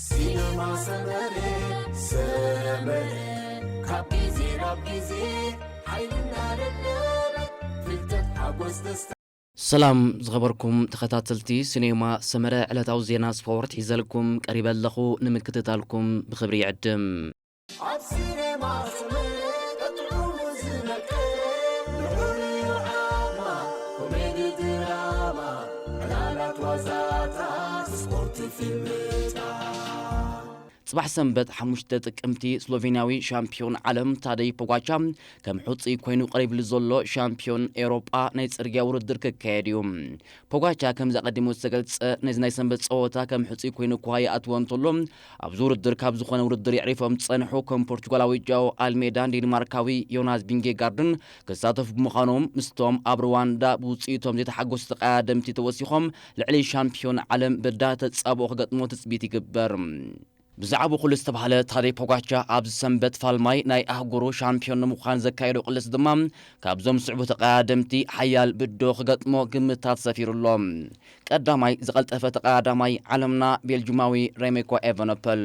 ሲነማ ሰመረ፣ ሰመረ፣ ካብ ግዜ ናብ ግዜ ሓይልና ደለበ፣ ፍልጠት ሓጎስ ደስታ። ሰላም ዝኸበርኩም ተኸታተልቲ ሲኔማ ሰመረ፣ ዕለታዊ ዜና ስፖርት ሒዘልኩም ቀሪበ ኣለኹ። ንምክትታልኩም ብኽብሪ ይዕድም። ኣብ ሲኔማ ሰመረ ጥዑሙ ዝመቀ፣ ንሑር ዓማ፣ ኮሜዲ ድራማ፣ ዕላላት ዋዛታት፣ ስፖርት ፊልምታት። ጽባሕ ሰንበት ሓሙሽተ ጥቅምቲ ስሎቬንያዊ ሻምፒዮን ዓለም ታደይ ፖጋቻ ከም ሕጹይ ኮይኑ ቀሪብሉ ዘሎ ሻምፒዮን ኤውሮጳ ናይ ጽርግያ ውድድር ክካየድ እዩ። ፖጋቻ ከምዚ ኣቐዲሙ ዝተገልጸ ነዚ ናይ ሰንበት ጸወታ ከም ሕጹይ ኮይኑ እኳ ይኣትዎ እንተሎ፣ ኣብዚ ውድድር ካብ ዝኾነ ውድድር የዕሪፎም ዝጸንሑ ከም ፖርቹጋላዊ ጃኦ ኣልሜዳን ዴንማርካዊ ዮናስ ቪንጌጋርድን ክሳተፉ ብምዃኖም ምስቶም ኣብ ሩዋንዳ ብውጽኢቶም ዘይተሓጎሱ ተቐዳደምቲ ተወሲኾም ልዕሊ ሻምፒዮን ዓለም በዳ ተጻብኦ ክገጥሞ ትጽቢት ይግበር። ብዛዕባ ኩሉ ዝተባህለ ታደይ ፖጋቻ ኣብዚ ሰንበት ፋልማይ ናይ ኣህጉሩ ሻምፒዮን ንምዃን ዘካየዶ ቅልስ ድማ ካብዞም ዝስዕቡ ተቐዳደምቲ ሓያል ብዶ ክገጥሞ ግምታት ሰፊሩ ኣሎ። ቀዳማይ ዝቐልጠፈ ተቐዳዳማይ ዓለምና ቤልጁማዊ ሬሜኮ ኤቨኖፐል።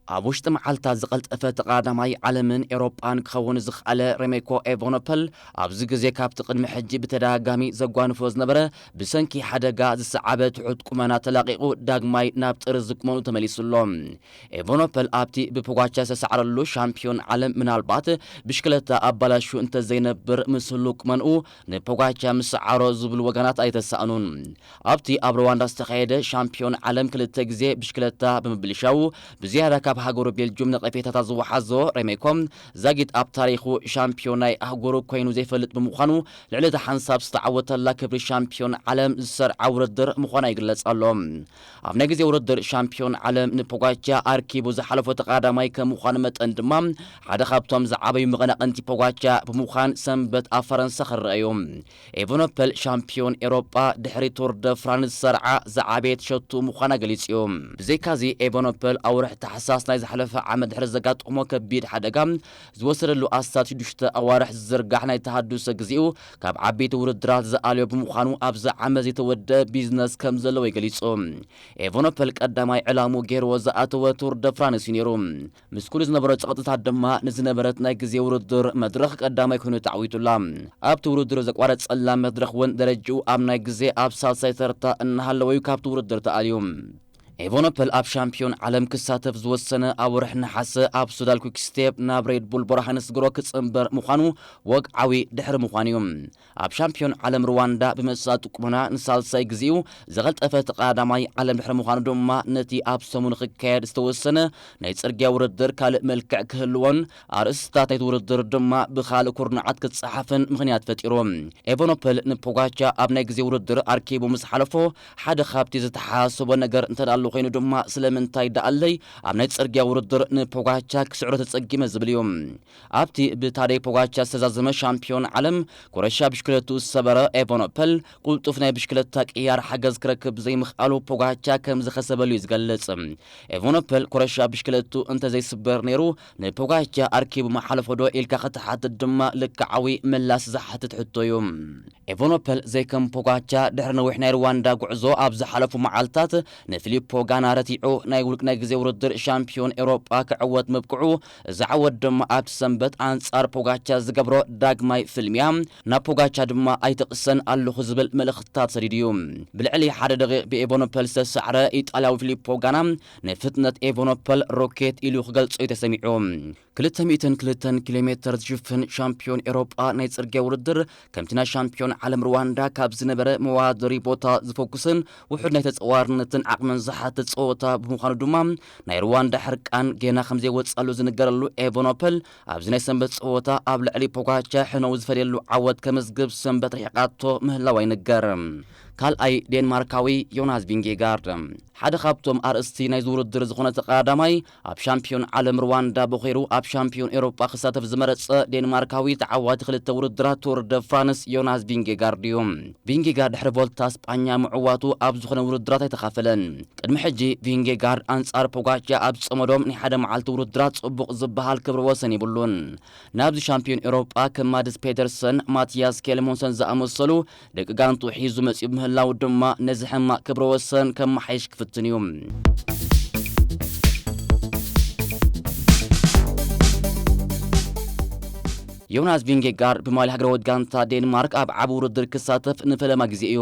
ኣብ ውሽጢ መዓልታት ዝቐልጠፈ ተቐዳዳማይ ዓለምን ኤውሮጳን ክኸውን ዝኸኣለ ሬሜኮ ኤቨኖፐል ኣብዚ ግዜ ካብቲ ቅድሚ ሕጂ ብተደጋጋሚ ዘጓንፎ ዝነበረ ብሰንኪ ሓደጋ ዝሰዓበ ትሑት ቁመና ተላቒቑ ዳግማይ ናብ ጥርዚ ቁመኑ ተመሊሱ ኣሎ። ኤቨኖፐል ኣብቲ ብፖጋቻ ዝተሰዓረሉ ሻምፒዮን ዓለም ምናልባት ብሽክለታ ኣባላሹ እንተዘይነብር ምስ ህሉው ቁመንኡ ንፖጋቻ ምስዓሮ ዝብሉ ወገናት ኣይተሳእኑን። ኣብቲ ኣብ ሩዋንዳ ዝተኻየደ ሻምፒዮን ዓለም ክልተ ግዜ ብሽክለታ ብምብልሻው ብዝያዳ ካብ ሃገሩ ቤልጁም ነቐፌታታት ዝወሓዞ ሬሜኮ ዛጊት ኣብ ታሪኹ ሻምፒዮን ናይ ኣህጉሩ ኮይኑ ዘይፈልጥ ብምዃኑ ልዕሊ እቲ ሓንሳብ ዝተዓወተላ ክብሪ ሻምፒዮን ዓለም ዝሰርዓ ውድድር ምዃና ይግለጽ ኣሎ። ኣብ ናይ ግዜ ውድድር ሻምፒዮን ዓለም ንፖጋቻ ኣርኪቡ ዝሓለፎ ተቐዳዳማይ ከም ምዃኑ መጠን ድማ ሓደ ካብቶም ዝዓበዩ መቐናቕንቲ ፖጋቻ ብምዃን ሰንበት ኣብ ፈረንሳ ክረአ እዩ። ኤቨኖፐል ሻምፒዮን ኤውሮጳ ድሕሪ ቱር ደ ፍራንስ ዝሰርዓ ዝዓበየት ሸቱ ምዃና ገሊጹ እዩ። ብዘይካዚ ኤቨኖፐል ኣብ ወርሒ ታሕሳስ ናይ ዝሓለፈ ዓመት ድሕሪ ዘጋጠሞ ከቢድ ሓደጋ ዝወሰደሉ ኣስታት ሽዱሽተ ኣዋርሕ ዝዝርጋሕ ናይ ተሃድሶ ግዜኡ ካብ ዓበይቲ ውድድራት ዝኣልዮ ብምዃኑ ኣብዚ ዓመት ዘይተወደአ ቢዝነስ ከም ዘለዎ እዩ ገሊጹ። ኤቨኖፐል ቀዳማይ ዕላሙ ገይርዎ ዝኣተወ ቱር ደ ፍራንስ እዩ ነይሩ። ምስ ኩሉ ዝነበሮ ጸቕጥታት ድማ ንዝነበረት ናይ ግዜ ውድድር መድረኽ ቀዳማይ ኮይኑ ተዓዊቱላ። ኣብቲ ውድድር ዘቋረጸላ መድረኽ እውን ደረጃኡ ኣብ ናይ ግዜ ኣብ ሳልሳይ ተርታ እናሃለወ እዩ ካብቲ ውድድር ተኣልዩ። ኤቨኖፐል ኣብ ሻምፒዮን ዓለም ክሳተፍ ዝወሰነ ኣብ ወርሒ ነሓሰ ኣብ ሱዳል ኩክስቴፕ ናብ ሬድ ቡል ቦራሃንስግሮ ክጽንበር ምዃኑ ወግዓዊ ድሕሪ ምዃኑ እዩ። ኣብ ሻምፒዮን ዓለም ሩዋንዳ ብመሳጢ ቁመና ንሳልሳይ ግዜኡ ዝቐልጠፈ ተቐዳዳማይ ዓለም ድሕሪ ምዃኑ ድማ ነቲ ኣብ ሰሙኑ ክካየድ ዝተወሰነ ናይ ጽርግያ ውድድር ካልእ መልክዕ ክህልዎን ኣርእስትታት ናይቲ ውድድር ድማ ብኻልእ ኩርናዓት ክጸሓፍን ምኽንያት ፈጢሩ። ኤቨኖፐል ንፖጋቻ ኣብ ናይ ግዜ ውድድር ኣርኪቡ ምስ ሓለፎ ሓደ ካብቲ ዝተሓሳሰቦ ነገር እንተ ኣሎ ኮይኑ ድማ ስለምንታይ ደኣለይ ኣብ ናይ ጽርግያ ውድድር ንፖጋቻ ክስዕሮ ተጸጊመ ዝብል እዩ። ኣብቲ ብታደይ ፖጋቻ ዝተዛዘመ ሻምፒዮን ዓለም ኩረሻ ብሽክለቱ ዝሰበረ ኤቨኖፐል ቁልጡፍ ናይ ብሽክለታ ቅያር ሓገዝ ክረክብ ዘይምኽኣሉ ፖጋቻ ከም ዝኸሰበሉ እዩ ዝገልጽ። ኤቨኖፐል ኩረሻ ብሽክለቱ እንተዘይስበር ነይሩ ንፖጋቻ ኣርኪቡ ምሓለፎ ዶ ኢልካ ክትሓትት ድማ ልክዓዊ ምላስ ዝሓትት ሕቶ እዩ። ኤቨኖፐል ዘይከም ፖጋቻ ድሕሪ ነዊሕ ናይ ሩዋንዳ ጉዕዞ ኣብ ዝሓለፉ መዓልታት ንፊሊፖ ጋና ረቲዑ ናይ ውልቅ ናይ ግዜ ውድድር ሻምፒዮን ኤውሮጳ ክዕወት ምብቅዑ፣ እዚ ዓወት ድማ ኣብቲ ሰንበት ኣንጻር ፖጋቻ ዝገብሮ ዳግማይ ፍልሚያ ናብ ፖጋቻ ድማ ኣይተቕሰን ኣለኹ ዝብል መልእኽትታት ሰዲዱ እዩ። ብልዕሊ ሓደ ደቂቕ ብኤቨኖፐል ዝተሳዕረ ኢጣልያዊ ፊሊፖ ጋና ንፍጥነት ኤቨኖፐል ሮኬት ኢሉ ክገልጾ እዩ ተሰሚዑ። ክልተ ሚእትን ክልተን ኪሎ ሜተር ዝሽፍን ሻምፒዮን ኤውሮጳ ናይ ጽርግያ ውድድር ከምቲ ናይ ሻምፒዮን ዓለም ሩዋንዳ ካብ ዝነበረ መወዳደሪ ቦታ ዝፈኩስን ውሑድ ናይ ተጻዋርነትን ዓቕምን ዝሓትት ጸወታ ብምዃኑ ድማ ናይ ሩዋንዳ ሕርቃን ጌና ከም ዘይወጻሉ ዝንገረሉ ኤቨኖፐል ኣብዚ ናይ ሰንበት ጸወታ ኣብ ልዕሊ ፖጋቻ ሕነው ዝፈለየሉ ዓወት ከመዝግብ ሰንበት ርሒቓቶ ምህላዋ ይንገር። ካልኣይ ዴንማርካዊ ዮናስ ቪንጌጋርድ ሓደ ካብቶም ኣርእስቲ ናይዚ ውድድር ዝኾነ ተቐዳዳማይ ኣብ ሻምፒዮን ዓለም ሩዋንዳ ቦኺሩ ኣብ ሻምፒዮን ኤውሮጳ ክሳተፍ ዝመረጸ ዴንማርካዊ ተዓዋቲ ክልተ ውድድራት ቱር ደ ፍራንስ ዮናስ ቪንጌጋርድ እዩ። ቪንጌጋርድ ድሕሪ ቮልታ ስጳኛ ምዕዋቱ ኣብ ዝኾነ ውድድራት ኣይተኻፈለን። ቅድሚ ሕጂ ቪንጌጋርድ ኣንጻር ፖጋቻ ኣብ ዝጸመዶም ናይ ሓደ መዓልቲ ውድድራት ጽቡቕ ዝበሃል ክብሪ ወሰን የብሉን። ናብዚ ሻምፒዮን ኤውሮጳ ከም ማድስ ፔደርሰን፣ ማቲያስ ኬልሞንሰን ዝኣመሰሉ ደቂ ጋንቱ ሒዙ መጺኡ ብምህላው ድማ ነዚ ሕማቕ ክብረ ወሰን ከመሓይሽ ክፍትን እዩ። ዮናስ ቪንጌጋርድ ብማልያ ሃገራዊት ጋንታ ዴንማርክ ኣብ ዓቢ ውድድር ክሳተፍ ንፈለማ ግዜ እዩ።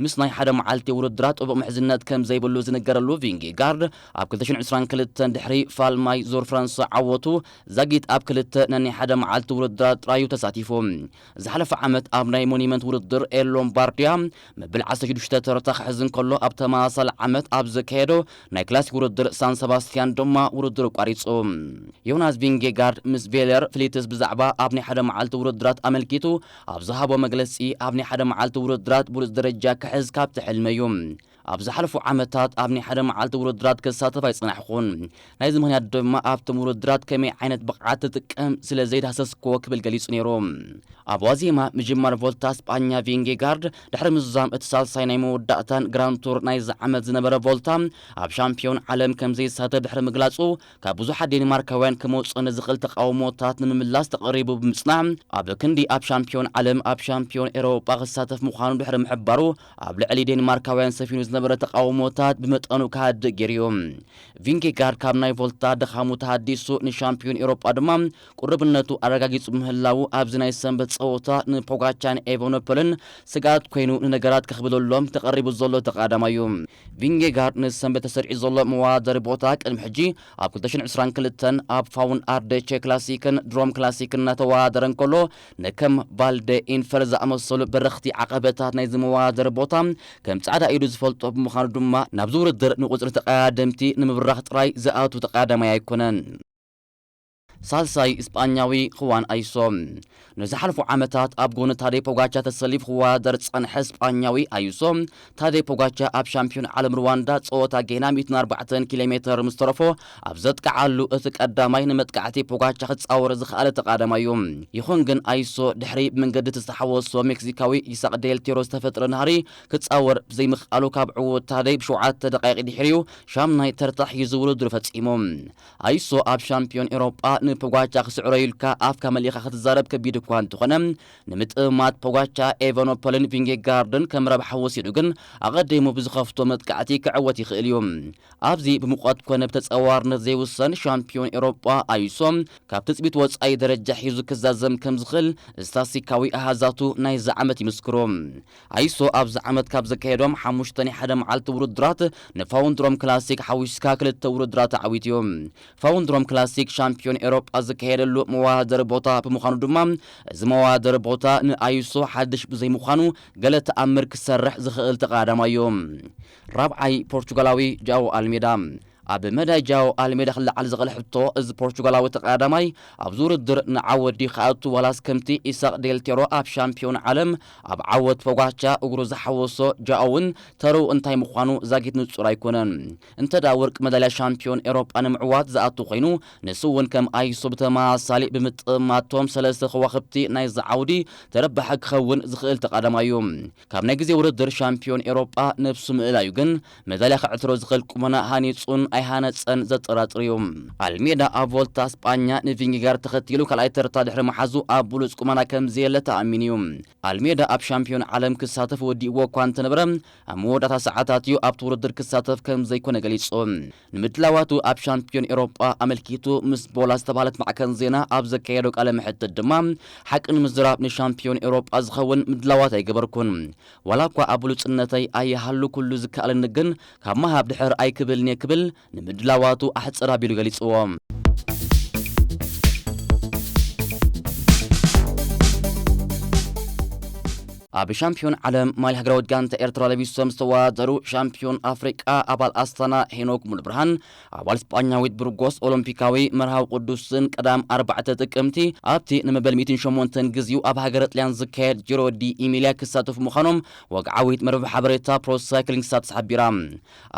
ምስ ናይ ሓደ መዓልቲ ውድድራት ጥቡቕ ምሕዝነት ከም ዘይብሉ ዝንገረሉ ቪንጌጋርድ፣ ኣብ ክልተ ሽሕን ዕስራን ክልተን ድሕሪ ፋልማይ ዙር ፈረንሳ ዓወቱ ዛጊት ኣብ ክልተ ናይ ሓደ መዓልቲ ውድድራት ጥራዩ ተሳቲፉ። ዝሓለፈ ዓመት ኣብ ናይ ሞኒመንት ውድድር ኤል ሎምባርዲያ መብል ዓሰርተ ሽዱሽተ ተርታ ክሕዝ እንከሎ፣ ኣብ ተመሳሳሊ ዓመት ኣብ ዘካየዶ ናይ ክላሲክ ውድድር ሳን ሰባስቲያን ድማ ውድድር ኣቋሪጹ። ዮናስ ቪንጌጋርድ ምስ ቬለር ፍሊትስ ብዛዕባ ኣብ ናይ ሓደ መዓልቲ ውድድራት ኣመልኪቱ ኣብ ዝሃቦ መግለጺ፣ ኣብ ናይ ሓደ መዓልቲ ውድድራት ብሉጽ ደረጃ ክሕዝ ካብቲ ሕልመ እዩ። ኣብ ዝሓለፉ ዓመታት ኣብ ናይ ሓደ መዓልቲ ውድድራት ክሳተፍ ኣይጸናሕኩን። ናይዚ ምኽንያት ድማ ኣብቶም ውድድራት ከመይ ዓይነት ብቕዓት ትጥቀም ስለ ዘይዳህሰስክዎ ክብል ገሊጹ ነይሩ። ኣብ ዋዜማ ምጅማር ቮልታ ስጳኛ ቪንጌጋርድ ድሕሪ ምዝዛም እቲ ሳልሳይ ናይ መወዳእታን ግራንድ ቱር ናይዚ ዓመት ዝነበረ ቮልታ ኣብ ሻምፒዮን ዓለም ከም ዘይሳተፍ ድሕሪ ምግላጹ ካብ ብዙሓት ዴንማርካውያን ክመጽኦ ንዝኽእል ተቓውሞታት ንምምላስ ተቐሪቡ ብምጽናሕ ኣብ ክንዲ ኣብ ሻምፒዮን ዓለም ኣብ ሻምፒዮን ኤውሮጳ ክሳተፍ ምዃኑ ድሕሪ ምሕባሩ ኣብ ልዕሊ ዴንማርካውያን ሰፊኑ ዝነበረ ተቓውሞታት ብመጠኑ ክሃድእ ገይሩ እዩ። ቪንጌጋርድ ካብ ናይ ቮልታ ድኻሙ ተሃዲሱ ንሻምፒዮን ኤውሮጳ ድማ ቁርብነቱ ኣረጋጊጹ ምህላዉ ኣብዚ ናይ ሰንበት ጸወታ ንፖጋቻን ኤቨኖፖልን ስግኣት ኮይኑ ንነገራት ከኽብደሎም ተቐሪቡ ዘሎ ተቓዳማይ እዩ። ቪንጌጋርድ ንሰንበት ተሰሪዑ ዘሎ መወዳደሪ ቦታ ቅድሚ ሕጂ ኣብ ክልተ ሽሕን ዕስራን ክልተን ኣብ ፋውን ኣርደቼ ክላሲክን ድሮም ክላሲክን እናተወዳደረ እንከሎ ንከም ቫልደ ኢንፈር ዝኣመሰሉ በረኽቲ ዓቐበታት ናይዚ መወዳደሪ ቦታ ከም ጻዕዳ ኢዱ ዝፈልጦ ብምዃኑ ድማ ናብዚ ውድድር ንቁጽሪ ተቐዳደምቲ ንምብራኽ ጥራይ ዝኣቱ ተቐዳማይ ኣይኮነን። ሳልሳይ ስጳኛዊ ኹዋን ኣይሶ። ንዝሓለፉ ዓመታት ኣብ ጎኒ ታዴ ፖጋቻ ተሰሊፉ ክወዳደር ዝጸንሐ ስጳኛዊ ኣይሶ፣ ታዴ ፖጋቻ ኣብ ሻምፒዮን ዓለም ሩዋንዳ ጸወታ ጌና ሚእትን ኣርባዕተን ኪሎ ሜተር ምስ ተረፎ ኣብ ዘጥቅዓሉ እቲ ቀዳማይ ንመጥቃዕቲ ፖጋቻ ክጻወር ዝኸኣለ ተቓዳማይ እዩ። ይኹን ግን ኣይሶ ድሕሪ ብመንገዲ እቲ ዝተሓወሶ ሜክሲካዊ ይሳቕ ዴል ቴሮ ዝተፈጥረ ናህሪ ክጻወር ብዘይምኽኣሉ ካብ ዕዉት ታዴ ብሸውዓተ ደቃይቕ ድሕሪኡ ሻምናይ ተርታ ሒዙ ውድድሩ ፈጺሙ። ኣይሶ ኣብ ሻምፒዮን ኤውሮጳ ንፖጋቻ ክስዕሮ ኢልካ ኣፍካ መሊእኻ ክትዛረብ ከቢድ እኳ እንተኾነ፣ ንምጥማት ፖጋቻ ኤቨኖፖልን ቪንጌጋርድን ከም ረብሓ ወሲዱ ግን ኣቐዲሙ ብዝኸፍቶ መጥቃዕቲ ክዕወት ይኽእል እዩ። ኣብዚ ብሙቐት ኮነ ብተጻዋርነት ዘይውሰን ሻምፒዮን ኤውሮጳ ኣይሶ ካብ ትጽቢት ወጻኢ ደረጃ ሒዙ ክዛዘም ከም ዝኽእል ስታስቲካዊ ኣሃዛቱ ናይዚ ዓመት ይምስክሩ። ኣይሶ ኣብዚ ዓመት ካብ ዘካየዶም ሓሙሽተ ናይ ሓደ መዓልቲ ውድድራት ንፋውንድሮም ክላሲክ ሓዊስካ ክልተ ውድድራት ኣዕዊቱ እዩ። ፋውንድሮም ክላሲክ ሻምፒዮን ኤውሮጳ ዝካየደሉ መወዳደሪ ቦታ ብምዃኑ ድማ እዚ መወዳደሪ ቦታ ንኣይሶ ሓድሽ ብዘይምዃኑ ገለ ተኣምር ክሰርሕ ዝኽእል ተቐዳዳማይ እዩ። ራብዓይ ፖርቹጋላዊ ጃኦ ኣልሜዳ። ኣብ መዳይ ጃኦ ኣልሜዳ ክለዓል ዝኽእል ሕቶ፣ እዚ ፖርቹጋላዊ ተቐዳዳማይ ኣብዚ ውድድር ንዓወት ድዩ ክኣቱ ዋላስ ከምቲ ኢሳቕ ዴል ቴሮ ኣብ ሻምፒዮን ዓለም ኣብ ዓወት ፖጋቻ እግሩ ዝሓወሶ ጃኦ እውን ተርኡ እንታይ ምዃኑ ዛጊት ንጹር ኣይኮነን። እንተ ደኣ ወርቂ መዳልያ ሻምፒዮን ኤውሮጳ ንምዕዋት ዝኣቱ ኮይኑ፣ ንሱ እውን ከም ኣይሶ ብተመሳሳሊ ብምጥማቶም ሰለስተ ከዋኽብቲ ናይዚ ዓውዲ ተረባሒ ክኸውን ዝኽእል ተቐዳማይ እዩ። ካብ ናይ ግዜ ውድድር ሻምፒዮን ኤውሮጳ ነብሱ ምእላዩ ግን፣ መዳልያ ክዕትሮ ዝኽእል ቁመና ሃኒጹን ኣይሃነጸን ዘጠራጥር እዩ። ኣልሜዳ ኣብ ቮልታ ስጳኛ ንቪንጌጋርድ ተኸቲሉ ካልኣይ ተርታ ድሕሪ ምሓዙ ኣብ ብሉጽ ቁመና ከም ዘየለ ተኣሚኑ እዩ። ኣልሜዳ ኣብ ሻምፒዮን ዓለም ክሳተፍ ወዲእዎ እኳ እንተነበረ፣ ኣብ መወዳእታ ሰዓታት እዩ ኣብቲ ውድድር ክሳተፍ ከም ዘይኮነ ገሊጹ። ንምድላዋቱ ኣብ ሻምፒዮን ኤውሮጳ ኣመልኪቱ ምስ ቦላ ዝተባህለት ማዕከን ዜና ኣብ ዘካየዶ ቃለ መሕትት ድማ፣ ሓቂ ንምዝራብ ንሻምፒዮን ኤውሮጳ ዝኸውን ምድላዋት ኣይገበርኩን። ዋላ እኳ ኣብ ብሉጽነተይ ኣይሃሉ ኩሉ ዝከኣለኒ ግን ካብ ምሃብ ድሕር ኣይክብልን እየ ክብል ንምድላዋቱ ኣሕጽር ኣቢሉ ገሊጽዎ። ኣብ ሻምፒዮን ዓለም ማልያ ሃገራዊት ጋንታ ኤርትራ ለቢሶም ዝተወዳደሩ ሻምፒዮን ኣፍሪቃ ኣባል ኣስታና ሄኖክ ሙሉብርሃን ኣባል ስጳኛዊት ብርጎስ ኦሎምፒካዊ መርሃዊ ቅዱስን ቀዳም ኣርባዕተ ጥቅምቲ ኣብቲ ንመበል ሚእትን ሸሞንተን ግዜኡ ኣብ ሃገረ ጥልያን ዝካየድ ጂሮ ዲ ኢሚልያ ክሳተፉ ምዃኖም ወግዓዊት መርበብ ሓበሬታ ፕሮ ሳይክሊንግ ስታትስ ሓቢራ።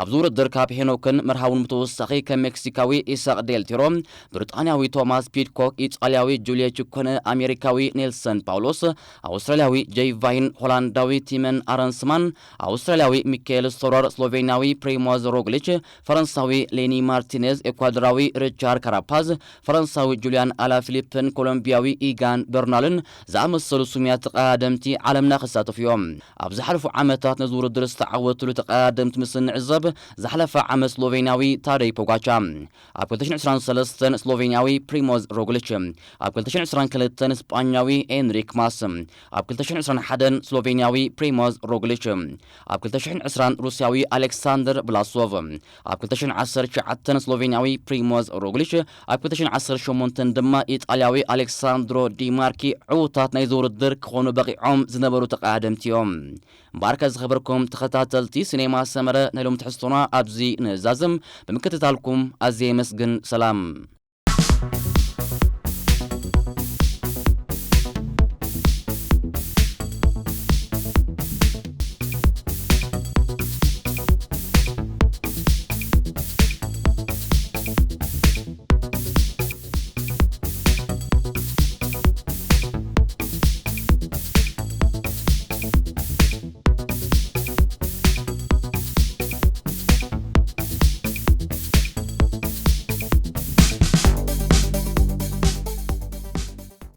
ኣብዚ ውድድር ካብ ሄኖክን መርሃውን ብተወሳኺ ከም ሜክሲካዊ ኢሳቅ ዴል ቴሮ፣ ብሪጣንያዊ ቶማስ ፒድኮክ፣ ኢጣልያዊ ጁልየ ቺኮነ፣ ኣሜሪካዊ ኔልሰን ፓውሎስ፣ ኣውስትራልያዊ ጄይ ቫይን፣ ሆላንዳዊ ቲመን ኣረንስማን፣ ኣውስትራልያዊ ሚካኤል ስቶረር፣ ስሎቬንያዊ ፕሪሞዝ ሮግሊች፣ ፈረንሳዊ ሌኒ ማርቲኔዝ፣ ኤኳዶራዊ ሪቻርድ ካራፓዝ፣ ፈረንሳዊ ጁልያን ኣላፊሊፕን ኮሎምቢያዊ ኢጋን በርናልን ዝኣመሰሉ ስሙያት ተቐዳደምቲ ዓለምና ክሳተፉ እዮም። ኣብ ዝሓለፉ ዓመታት ነዚ ውድድር ዝተዓወትሉ ተቐዳደምቲ ምስ እንዕዘብ፣ ዝሓለፈ ዓመት ስሎቬንያዊ ታደይ ፖጋቻ፣ ኣብ ክልተ ሽሕን ዕስራን ሰለስተን ስሎቬንያዊ ፕሪሞዝ ሮግሊች፣ ኣብ ክልተ ሽሕን ዕስራን ክልተን ስጳኛዊ ኤንሪክ ማስ፣ ኣብ ክልተ ሽሕን ዕስራን ሓደን ስሎቬንያዊ ፕሪሞዝ ሮግሊች፣ ኣብ ክልተ ሽሕን ዕስራን ሩስያዊ ኣሌክሳንደር ብላሶቭ፣ ኣብ ክልተ ሽሕን ዓሰርተ ትሽዓተን ስሎቬንያዊ ፕሪሞዝ ሮግሊች፣ ኣብ ክልተ ሽሕን ዓሰርተ ሸሞንተን ድማ ኢጣልያዊ ኣሌክሳንድሮ ዲማርኪ ዕዉታት ናይዚ ውድድር ክኾኑ በቒዖም ዝነበሩ ተቐዳደምቲ እዮም። እምበኣርከ ዝኸበርኩም ተኸታተልቲ ሲኔማ ሰመረ፣ ናይ ሎም ትሕዝቶና ኣብዚ ንዛዝም። ብምክትታልኩም ኣዝየ የመስግን። ሰላም።